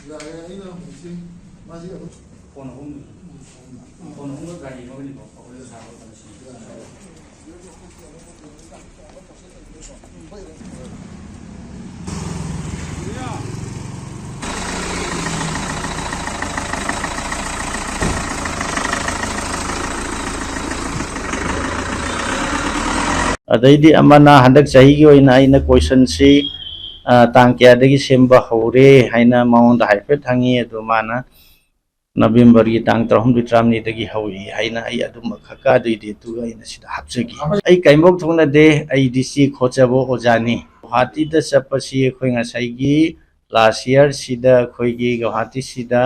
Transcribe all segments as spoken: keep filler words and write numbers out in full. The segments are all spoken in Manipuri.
ꯌꯥꯔꯦ, ꯑꯩꯅ ꯍꯧꯖꯤꯛꯁꯦ ꯃꯥꯁꯦ ꯑꯗꯨꯝ ꯐꯣꯟ ꯑꯍꯨꯝ, ꯐꯣꯟ ꯑꯍꯨꯝꯒ ꯒꯥꯔꯤ ꯑꯃꯒꯅꯤꯀꯣ ꯑꯩꯈꯣꯏꯗ ꯁꯥꯕ ꯀꯩꯅꯣꯁꯤꯡꯁꯦ꯫ ꯑꯗꯩꯗꯤ ꯑꯃꯅ ꯍꯟꯗꯛ ꯆꯍꯤꯒꯤ ꯑꯣꯏꯅ ꯑꯩꯅ ꯀꯣꯏꯁꯟꯁꯤ, ꯑ, ꯇꯥꯡ ꯀꯌꯥꯗꯒꯤ ꯁꯦꯝꯕ ꯍꯧꯔꯦ ꯍꯥꯏꯅ ꯃꯉꯣꯟꯗ ꯍꯥꯏꯐꯦꯠ ꯍꯪꯉꯤ꯫ ꯑꯗꯨ ꯃꯥꯅ ꯅꯕꯦꯝꯕꯔꯒꯤ ꯇꯥꯡ ꯇꯔꯥꯍꯨꯝꯗꯣꯏ, ꯇꯔꯥꯃꯔꯤꯗꯒꯤ ꯍꯧꯏ ꯍꯥꯏꯅ ꯑꯩ ꯑꯗꯨꯝꯕ ꯈꯛꯀ ꯑꯗꯨꯏ ꯗꯦꯠꯇꯨꯒ ꯑꯩꯅ ꯁꯤꯗ ꯍꯥꯞꯆꯒꯦ꯫ ꯑꯩ ꯀꯔꯤꯝꯐꯥꯎ ꯊꯣꯛꯅꯗꯦ, ꯑꯩꯗꯤ ꯆꯦ ꯈꯣꯠꯆꯕ ꯑꯣꯖꯥꯅꯤ꯫ ꯒꯨꯋꯥꯍꯥꯇꯤꯗ ꯆꯠꯄꯁꯤ ꯑꯩꯈꯣꯏ ꯉꯁꯥꯏꯒꯤ ꯂꯥꯁ ꯏꯌꯥꯔꯁꯤꯗ ꯑꯩꯈꯣꯏꯒꯤ ꯒꯨꯋꯥꯍꯥꯇꯤꯁꯤꯗ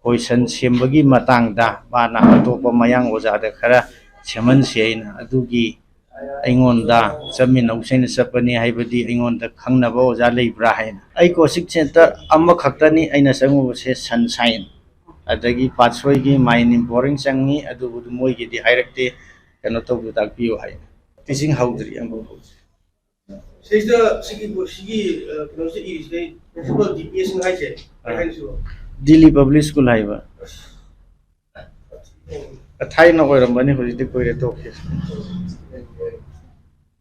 ꯀꯣꯏꯁꯟ ꯁꯦꯝꯕꯒꯤ ꯃꯇꯥꯡꯗ ꯃꯥꯅ ꯑꯇꯣꯞꯄ ꯃꯌꯥꯡ ꯑꯣꯖꯥꯗ ꯈꯔ ꯁꯦꯝꯍꯟꯁꯤ ꯍꯥꯏꯅ ꯑꯗꯨꯒꯤ ꯑꯩꯉꯣꯟꯗ ꯆꯠꯃꯤꯟꯅꯧꯁꯦꯅ ꯆꯠꯄꯅꯤ, ꯍꯥꯏꯕꯗꯤ ꯑꯩꯉꯣꯟꯗ ꯈꯪꯅꯕ ꯑꯣꯖꯥ ꯂꯩꯕ꯭ꯔꯥ ꯍꯥꯏꯅ꯫ ꯑꯩ ꯀꯣꯆꯤꯡ ꯁꯦꯟꯇꯔ ꯑꯃꯈꯛꯇꯅꯤ ꯑꯩꯅ ꯆꯪꯉꯨꯕꯁꯦ, ꯁꯟꯁꯥꯏꯟ, ꯑꯗꯒꯤ ꯄꯥꯠꯁꯣꯏꯒꯤ ꯃꯥꯏ ꯅꯤꯝꯕꯣꯔꯤꯡ ꯆꯪꯉꯤ, ꯑꯗꯨꯕꯨ ꯃꯣꯏꯒꯤꯗꯤ ꯍꯥꯏꯔꯛꯇꯦ, ꯀꯩꯅꯣ ꯇꯧꯕꯤꯌꯨ, ꯇꯥꯛꯄꯤꯌꯨ ꯍꯥꯏ꯫ ꯇꯤꯆꯤꯡ ꯍꯧꯗ꯭ꯔꯤ, ꯑꯃꯐꯥꯎ ꯍꯧꯗ꯭ꯔꯤ꯫ ꯁꯤꯗꯩꯁꯤꯗ ꯁꯤꯒꯤ, ꯁꯤꯒꯤ, ꯑ, ꯀꯩꯅꯣꯁꯦ ꯏꯔꯤꯁꯤꯗꯩ ꯄ꯭ꯔꯤꯟꯁꯤꯄꯥꯜ ꯗꯤ ꯄꯤ ꯑꯦꯁ ꯍꯥꯏꯁꯦ ꯀꯩ ꯑꯥ꯫ ꯍꯥꯏꯅꯣ ꯁꯤꯕꯣ? ꯗꯤꯜꯂꯤ ꯄꯕ꯭ꯂꯤꯛ ꯁ꯭ꯀꯨꯜ ꯍꯥꯏꯕ꯫ ꯊꯥꯏꯅ ꯑꯣꯏꯔꯝꯕꯅꯤ, ꯍꯧꯖꯤꯛꯇꯤ ꯀꯨꯏꯔꯦ ꯇꯣꯛꯈꯤꯕ꯫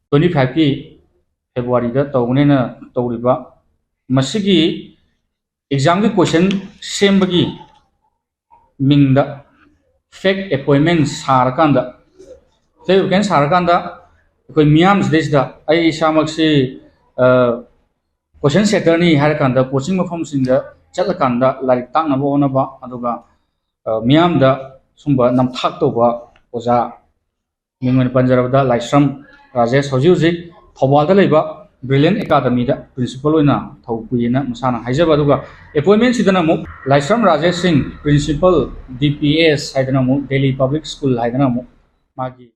ꯇ꯭ꯋꯦꯟꯇꯤ ꯐꯥꯏꯚꯀꯤ ꯐꯦꯕ꯭ꯔꯨꯋꯥꯔꯤꯗ ꯇꯧꯒꯅꯦꯅ ꯇꯧꯔꯤꯕ ꯃꯁꯤꯒꯤ ꯑꯦꯛꯖꯥꯝꯒꯤ ꯀꯣꯏꯁꯟ ꯁꯦꯝꯕꯒꯤ ꯃꯤꯡꯗ ꯐꯦꯛ ꯑꯦꯄꯣꯏꯟꯃꯦꯟ ꯁꯥꯔꯀꯥꯟꯗ, ꯐꯦꯛ ꯑꯦꯄꯣꯏꯟꯃꯦꯟ ꯁꯥꯔꯀꯥꯟꯗ ꯑꯩꯈꯣꯏ ꯃꯤꯌꯥꯝꯁꯤꯗꯩꯁꯤꯗ ꯑꯩ ꯏꯁꯥꯃꯛꯁꯤ, ꯑ, ꯀꯣꯏꯁꯟ ꯁꯦꯟꯇꯔꯅꯤ ꯍꯥꯏꯔꯀꯥꯟꯗ ꯀꯣꯆꯤꯡ ꯃꯐꯝꯁꯤꯡꯗ ꯆꯠꯂꯀꯥꯟꯗ ꯂꯥꯏꯔꯤꯛ ꯇꯥꯛꯅꯕ ꯍꯣꯠꯅꯕ, ꯑꯗꯨꯒ, ꯑ, ꯃꯤꯌꯥꯝꯗ ꯁꯨꯝꯕ ꯅꯝꯊꯥꯛ ꯇꯧꯕ ꯑꯣꯖꯥ, ꯃꯤꯡ ꯑꯣꯏꯅ ꯄꯟꯖꯔꯕꯗ ꯂꯥꯏꯁ꯭ꯔꯝ ꯔꯥꯖꯦꯁ ꯍꯧꯖꯤꯛ ꯍꯧꯖꯤꯛ ꯊꯧꯕꯥꯜꯗ ꯂꯩꯕ ꯕ꯭ꯔꯤꯂꯤꯌꯟ ꯑꯦꯀꯥꯗꯃꯤꯗ ꯄ꯭ꯔꯤꯟꯁꯤꯄꯜ ꯑꯣꯏꯅ ꯊꯧ ꯄꯨꯏꯌꯦꯅ ꯃꯁꯥꯅ ꯍꯥꯏꯖꯕ꯫ ꯑꯗꯨꯒ ꯑꯦꯄꯣꯏꯟꯃꯦꯟꯁꯤꯗꯅ ꯑꯃꯨꯛ ꯂꯥꯏꯁ꯭ꯔꯝ ꯔꯥꯖꯦꯁ ꯁꯤꯡ, ꯄ꯭ꯔꯤꯟꯁꯤꯄꯜ ꯗꯤ ꯄꯤ ꯑꯦꯁ ꯍꯥꯏꯗꯅ ꯑꯃꯨꯛ, ꯗꯦꯜꯂꯤ ꯄꯕ꯭ꯂꯤꯛ ꯁ꯭ꯀꯨꯜ ꯍꯥꯏꯗꯅ ꯑꯃꯨꯛ ꯃꯥꯒꯤ